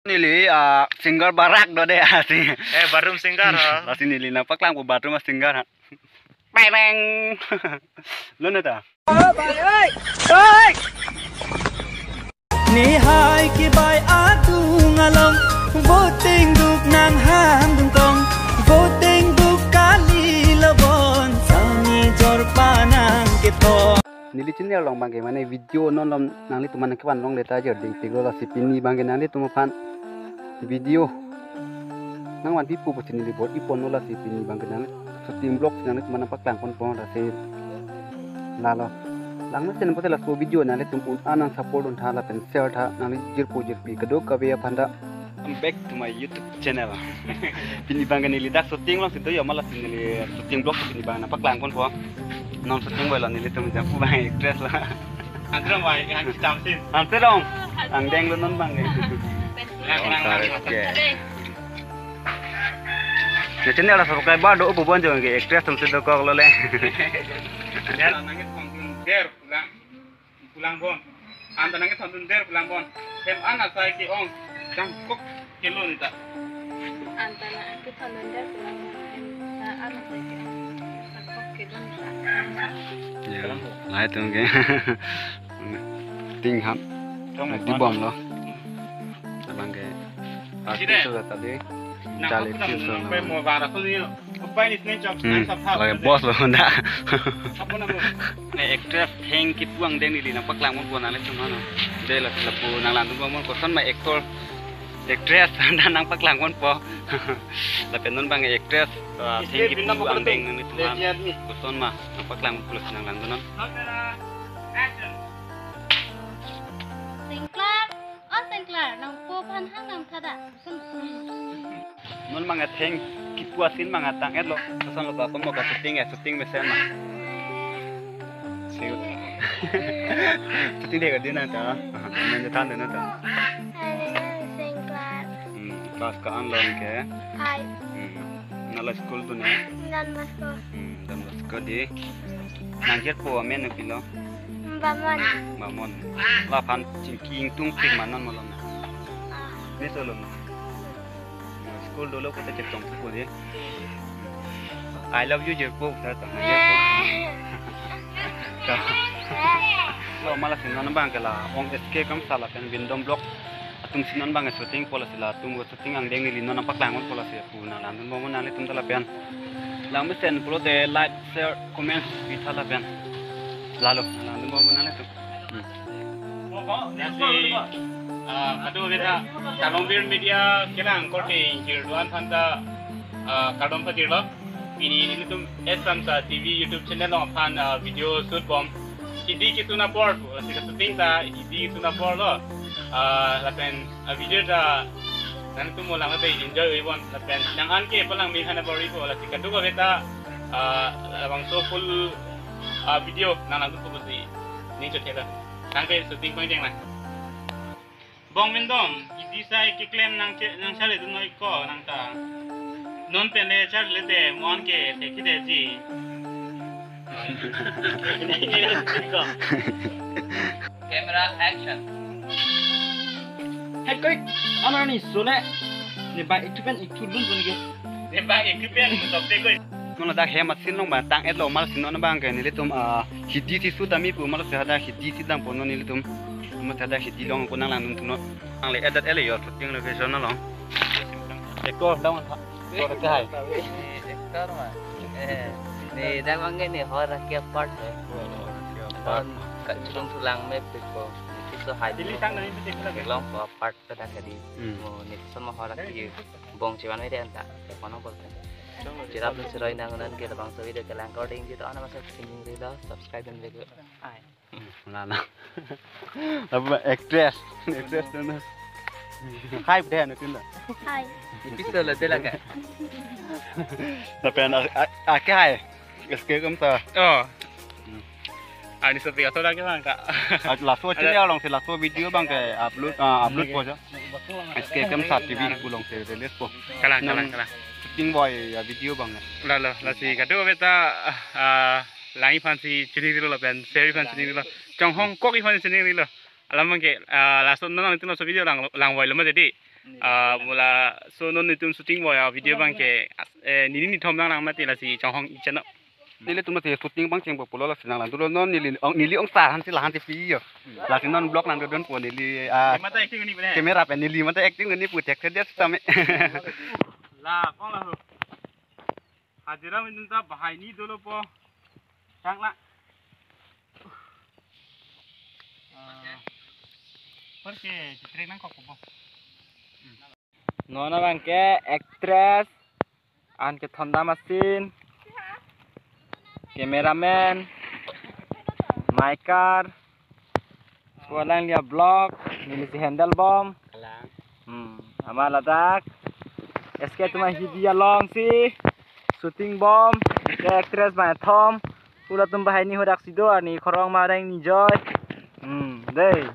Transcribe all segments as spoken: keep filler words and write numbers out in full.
Neli, ah, singer barak do de, ah, si. Eh, bathroom singer, ha? Lasi neli nangpaklangpo bathroom a-singer, ha. Bang, bang. Lo na ta? Nihai kibai adung along, voting duk nang hang dungtong, voting duk kali lobon, sami jorpa nang ketong. Neli channel along bangke mane video non lom nanglitum mane kevan long leta jer ding pik lo, lasi pini bangke nanglitum aphan video nangvanpipo pusi neli bor-iponlo, lasi pini bangke nang shooting vlog nanglitum mane paklang ponpo, lasi lalo. Langmesen pulote laso video nanglitum un-an nang support un tha lapen share tha, nangli jirpo jirpi kadokave aphan ta. Welcome back to my YouTube channel. Pini bangke neli dak shooting alongsi do yo, ma lasi neli shooting vlog pini bang nangpaklang ponpo. Non shooting boy lo, nelitum jangpu bang actress lo. Antrong boy, yang hitam sin. Antrong. Angdeng lo non bangke. Yang, yang, yang. Oke. Ya, channel la subscribe do, upu bon jong ke actress atumsi dokok lo le. Biar anaknya tonton biar pulang. Pulang bon. Anta nangkethondun der pulang bon. Hem an asai ke-ong jangkok kelo nita. Anta nangkethondun der pulang bon. Hem an asai ke-ong jangkok kelo nita. Ya, lai tung ke. Ting ham. Tong di bom lo. Abang ke. Sini. Artis lo tadi. Nang Charlie aku Pilson. Sampai mau barang tu ni. Apa ni sini cok? Hmm. Nang sab hal. Lagi boss lo, nda. Apa nama? Ne actress Theng Kipu angdeng neli nangpaklang ponpo nanglitum aphan. De la lapu nanglangdun ponpo koson ma actor, actress anta nangpaklang ponpo. Lapen non bang actress, ah, Theng Kipu angdeng nanglitum aphan koson ma nangpaklang ponpo, nanglangdun non. Camera, action. Sengklar, oh Sengklar, nangpo aphan hang nang thada. Non bang Theng Kipu a-scene bang tang-et lo. Koson lo ba, komo ka shooting ya, shooting mesen ma. Shoot. Shooting de ka din anta. Men than de na ta. Sengklar. Hmm, class ko-an lo ke? Five. Hmm. Nangli school dun e? Don Bosco. Hmm, Don Bosco di. Nang jirpo amen pilo? Bamon. Bamon. Laphan chingki ingtung pik ma non malom. Ah. Ni solo ma. School dolo kote chetong ko de. I love you jirpo, ta ta. Lo ma lasi non bang ke la ong S K Kamsa lapen Vindom Vlog atumsi non bang shooting po, lasi latum shooting angdeng neli non nangpaklang ponpo, lasi pu nanglangdun ponpo nanglitum ta lapen. Langmesen pulote like, share, comment pi tha lapen. Lalo, nanglangdun ponpo nanglitum. Hmm. Lasi, ah, kadokave ta Karlongbir Media kelang korte ingjir do-an aphan ta, ah, kardom pajirlo. Pini nelitum S Kamsa T V YouTube channel along aphan, ah, video shoot bom. Hidi ketun apor, lasi ka-shooting ta hidi ketun apor lo. Ah, lapen, ah, video ta nangtum mo lang lapen enjoy oi bon. Lapen nang an ke palang mi hana bor-ipo, lasi kadokave ta, ah, labangso full, ah, video nanglangdun ponpo pusi ning chot hela. Nang ke shooting pangcheng na. Bong Vindom, hidi sai keklem nang che, nang charli dun noi ko nang ta. Non pen le charli te, mo an ke thekji detji. Camera action. Hei koi, amar ni sole. Ne ba ektu pen ektu dun dun ke. Ne ba ektu pen sok te koi. Non ladak hem a-scene along ba tang-et lo, ma lasi non bang ke nelitum, ah, hidi si shoot ami pu ma lasi hadak hidi si dampo non nelitum. Ma hadak hidi along ko nanglangdun thunon. Nangle edit ele yo shooting location along. Actor dang ha. Actor ke hai. Actor ma. Eh, ne dak bang ne horaki a-part eh. Horaki a-part. Non kachulong thulang me piko. Kiso hai. Dili tang na ini. Long ko a-part ta dak di. Hmm. Mo ne son ma horaki bong chevan me den ta. Kono bol ta. Chirap lo siroi nang nan ke labangso video kelang recording ji to ana masa singing rilo, subscribe dan video. Ai. Mana? Apa actress? Actress tu na. Hai deh anu tinda. Hai. Episode la dela ka. Tapi anak, ah, ah, ke hai. S K Kamsa. Oh. Hmm. Ani setia soda ke bang ka. Ah, laso chini alongsi laso video bang ke upload, ah, upload po ja. S K Kamsa T V alongsi release po. Kalang, nang kalang, kalang. Shooting boy ya video bang. Lalo, lasi kadokave ta, ah, langji aphansi chini rilo lapen share ji aphan chini rilo. Chonghong kokji aphan chini rilo. Alam bang ke, ah, laso non nangtum laso video lang, lang boy lo ma jadi. Ah, mula so non netum shooting boy a video abang ke, eh, nini nithom nang nang mati lasi chonghong ichano. Nelitum mati shooting abang chengpo pulo lasi nanglang dolo non neli ong, neli ong sar han si lahan si pi yo. Lasi non vlog nang dodon po neli, ah, Mata acting ni bene. Camera pen neli mata acting ni pu thek thek dia sitame. La, kong la ho. Hajira minta bahai ni dolo po. Chang la. Ah, perke citrek nangkok po. Non abang ke actress, an kethondam asin, cameraman, maikar, pu alangli a vlog, neli si handle bom. Kalang. Hmm, amat ladak S K atum ahidi along si shooting bom, ke actress bang thom, pu latum bahai ni hadak si do, arni khorong mareng ni joy. Hmm, dei.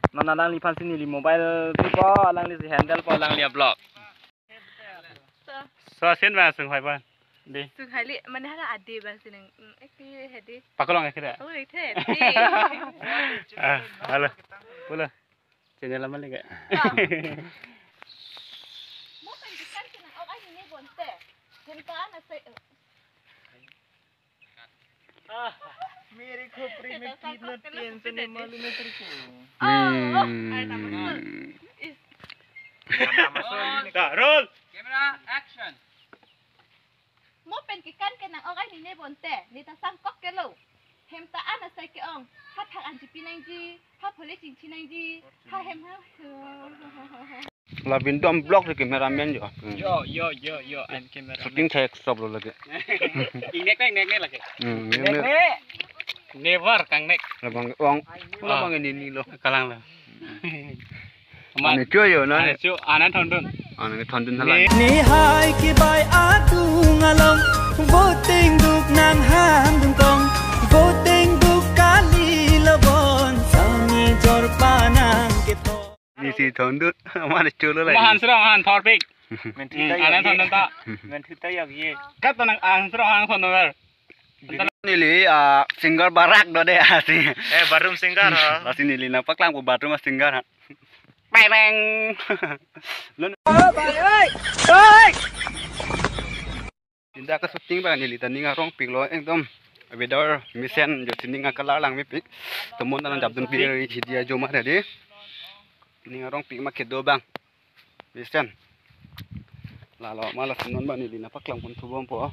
Non alangliphan si neli mobile thupo, alangli si handle po, alangli a vlog. So. So, asin ba sung hai ba? Di. Sung hai li, mane hala ade ba sinang, mm, ek ti hedi. Pakolong ek kira. Oh, ek ti hedi. Ah, halo. Pulo. Channel lama lagi. Ah. Mo pen kekan kenang ok ai ni bonte. Hemta ana se. मेरे खोपड़ी में तीन तीन से नहीं मालूम है तेरे को। Oh, hmm. Ay, tama na. Is. Dah, roll. Camera, action. Mo pen kekan kenang ok ai ni bonte, neta sangkok kelo. Hemta ana sai ke-ong, ha thak an chipi nangji, ha phole chingchi nangji, ha hem ha. Labin dom vlog si cameraman jo. Yo, yo, yo, yo, I'm cameraman. Shooting thek stop lo lagi. Ingnek, nek, nek, nek lagi. Hmm, nek, ingnek. Nek. Never kangnek. Labang ong. Ah. Labang ini ni lo. Kalang lo. Aman. Ani cho yo na. Ani cho, anan thondun. Anan thondun hala. Ne. Nihai kibai adung along, voting duk nang ham dungkong, voting duk kali lobon, sami jorpa nang ketho. Ni si thondun, aman cho lo lai. Mahan sura, mahan thorpik. Menthu ta. Hmm, anan ya thondun ta. Menthu ta ya ye. Kat tanang ahan sura, ahan thondun ver. Neli, ah, singer barak do de asi. Eh, bathroom singer, ha? Lasi neli nangpaklang po bathroom singer, ha. Bang, bang. Lun. Oh, bang, oi! Oi! Tinda ke shooting bang neli ta ning arong piklo ekdom. Weather mesen jo sining a-color lang mepik. Tomon ta nang japdun pik ri hidia jo ma tadi. Ning arong pik ma kedo bang. Mesen. Lalo mala si non bang neli nangpaklang pon thubom po.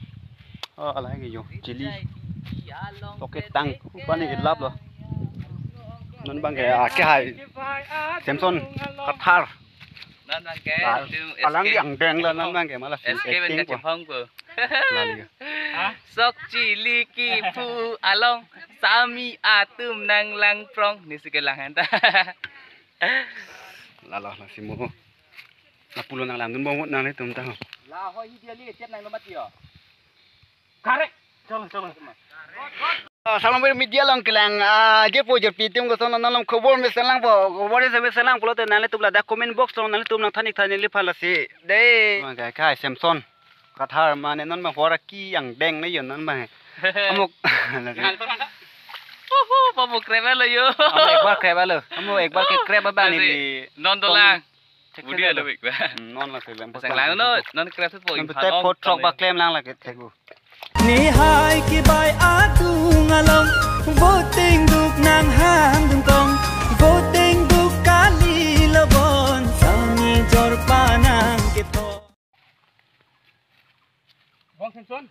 Oh, alai ke yo chili. Oke tang bang ni ilap lo. Non bang ke ake hai. Samson Kathar. Non bang ke. Alang yang deng lo non bang ke mala si S K ben acting po. Kachemphong po. Lali. Ha? Sok chili kiphu along sami atum nanglang prong ni si kelang hanta. Lalo na si mo. Na pulo nanglang dunbom nanglitum ta. La ho hi dia li chet nang lo mati yo. Correct. Chalo, chalo. Ah, salam media along kelang, ah, je po je pitim ko sono nalom khobor mesen lang po, khobor mesen lang pulote nanglitum ladak comment box along nanglitum nangthan ik than neliphan lasi. Dei. Bang ke kai Samson Kathar mane non bang hora ki yang deng ne yo non bang. Amok. Uhu, pamu krep lo yo. Amok ekbar krep lo. Amok ekbar ke krep bang ni. Lasi, di non dolang. Budi alo bik ba. Hmm, non la se lem. Sang lang no, non krep po. Non in betai phan ong, pot throk tang ba le. Klem lang lagi thek bu. Nihai kibai adung along, voting duk nang ham dungkong, voting duk kali lobon, sami jorpa nang ketho. Bang Samson.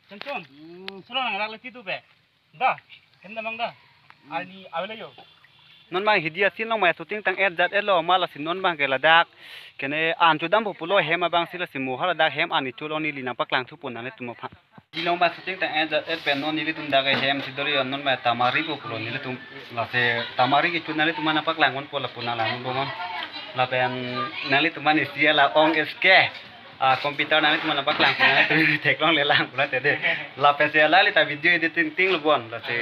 Samson. Hmm. Sulo nang rak lagi tu be. Da, hem damang da. Hmm. Arni avelo yo. Non bang hidia si long mai shooting tang-et jat-et lo mala si non bang ke ladak. Kene an chodam po pulo hem abang si lasi mo ha ladak hem arni cholong neli nangpaklang thupo nanglitum aphan. Di long bang shooting tang-et jat-et pen non nelitum dak hem si dori non bang tamari po pulo nelitum lasi tamari kecho nanglitum nangpaklang ponpo lapu nanglang bomnon. Lapen nanglitum mane si la ong S K. Ah, computer nanglitum nangpaklang, nanglitum theklongle lang pulote dei. Lapen si alali ta video editing ting lo bon, lasi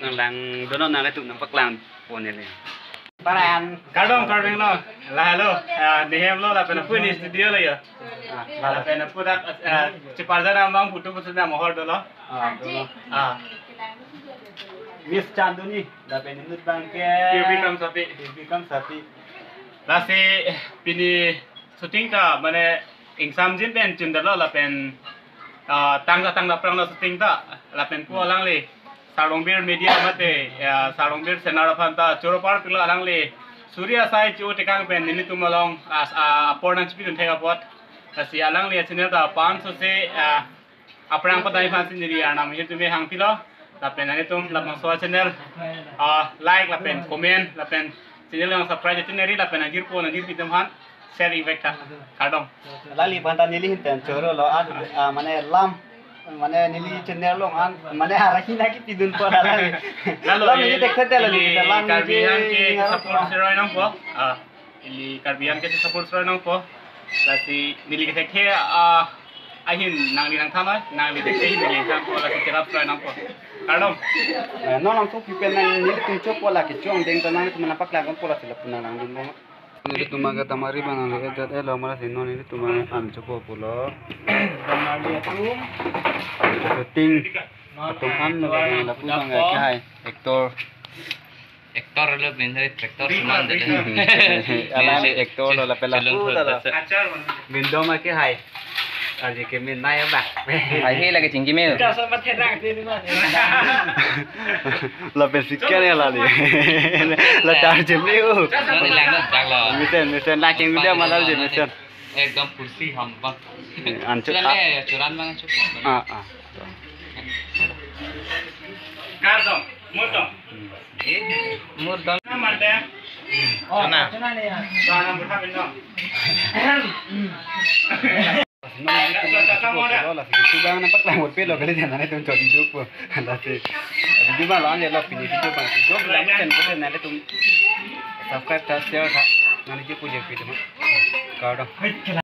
nanglang donon nanglitum nangpaklang pon neli. Paran. Kardom, kardom lo. La, hello. Ah, ne hem lo lapen aphu ne studio lo yo. Ah, la, la. Lapen aphu dak, ah, cheparjana abang photo photo na mohor dolo. Ah, dolo. Ah. Miss Chanduni, lapen inut bang ke. Purbi Kamsapi. Purbi Kamsapi. Lasi pini shooting ta mane ingsamjin pen chundalo lapen ah, tangta tangta pranglo shooting ta lapen pu alangli Sarlongbir Media mate ya Sarlongbir Senar aphan ta choro parpilo alangli suri asai chu tekang pen nelitum along as a apor nangchipidun thek apot. Lasi alangli channel ta pansose ah, aphrang patai aphan si neli arnam hirjume hangpilo. Lapen nanglitum labangso channel ah, like lapen comment lapen channel yang subscribe itu neri lapen nangjirpo nangjirpi atum aphan share ivek tha. Kardom. Lali aphan ta neli hin pen chorolo, ah, ah, mane lam, mane neli channel along an, mane arahina kipidun po lali. Lalo, lam neli eh, tek sete lali, ili lam Karbi neli Anglong ke ngarap support po. Siroi nangpo. Ah, ili Karbi Anglong ke support siroi nangpo. Lasi neli kethekthe, ah, ahin nangli nangthan noi, nangli thekthe ahin neli nangthanpo, lasi cherap siroi nangpo. Kardom. Eh, non nangthu pipen nang nelitum chopo lake chongdeng ta nangtum nangpaklang ponpo lasi lapu nang nangdun bom. Nelitum aga tamari bang nang ejat elo mara si non nelitum an chopo pulo. Tamari atum. Shooting. Atum an lo bang lapu bang ke hai actor. Actor lo bin dari director seman deh. Alang actor lo lapen lapu ta lo. Bindom ke hai. Aji ke min nai ba. Hai he lagi chingki meu. Lapen sikan ya lali. La tar je meu. Nang ilang lo dak lo. Mesen mesen laking udah malah je mesen. Ekdom kursi hambang. Anchuk. Churan le, churan bang anchuk. Ah ah. Kardom, murdom. Murdom. Nama mante. Oh, chana. Chana mutha bindom. Lasi subang nangpaklang mut pelo kali jana nelitum chot juk po. Lasi video bang lo anje lo pini video bang. Jok lang chen ko chen nelitum subscribe tha share tha. Nani je puji video ma. Kardom.